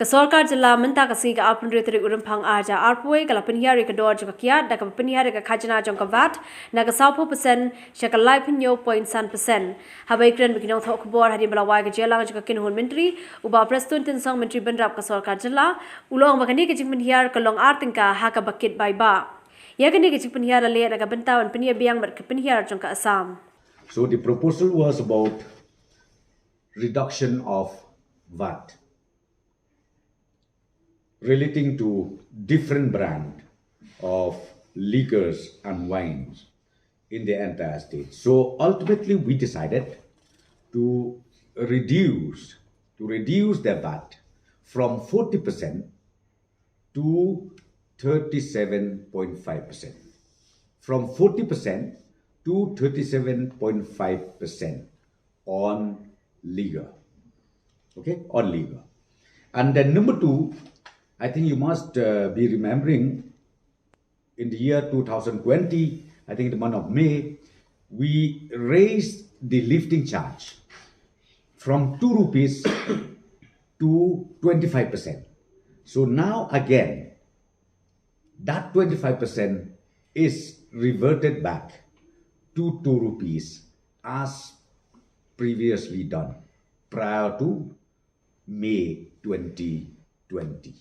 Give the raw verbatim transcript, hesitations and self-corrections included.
Ka sorkar jylla mynta ka sngi ka arphew hynriew tarik u Rymphang ar hajar arphew wei ka la pynhiar ïa ka dor jong ka kiad da kaba pynhiar ïa ka khajna jong ka vat na ka sawphew percent sha ka laiphew hynñiew point san percent. Haba ïakren bad ki nongthoh khubor hadien ba la wai ka jingïalang jong ka kynhun myntri, u Bah Prestone Tynsong, Myntri Bynrap ka sorkar jylla, u la ong ba kane ka jingpynhiar ka long ar tyngka ha kaba kit bai bah. Ïa kane ka jingpynhiar la leh na ka bynta ban pynïabiang bad ka pynhiar jong ka Assam. So the proposal was about reduction of vat relating to different brand of liquors and wines in the entire state. So ultimately, we decided to reduce to reduce the vat from forty percent to thirty-seven point five percent. From forty percent to thirty-seven point five percent on liquor. Okay, on liquor. And then number two, I think you must uh, be remembering in the year two thousand twenty, I think the month of May, we raised the lifting charge from two rupees to twenty-five percent. So now again, that twenty-five percent is reverted back to two rupees as previously done prior to May twenty twenty.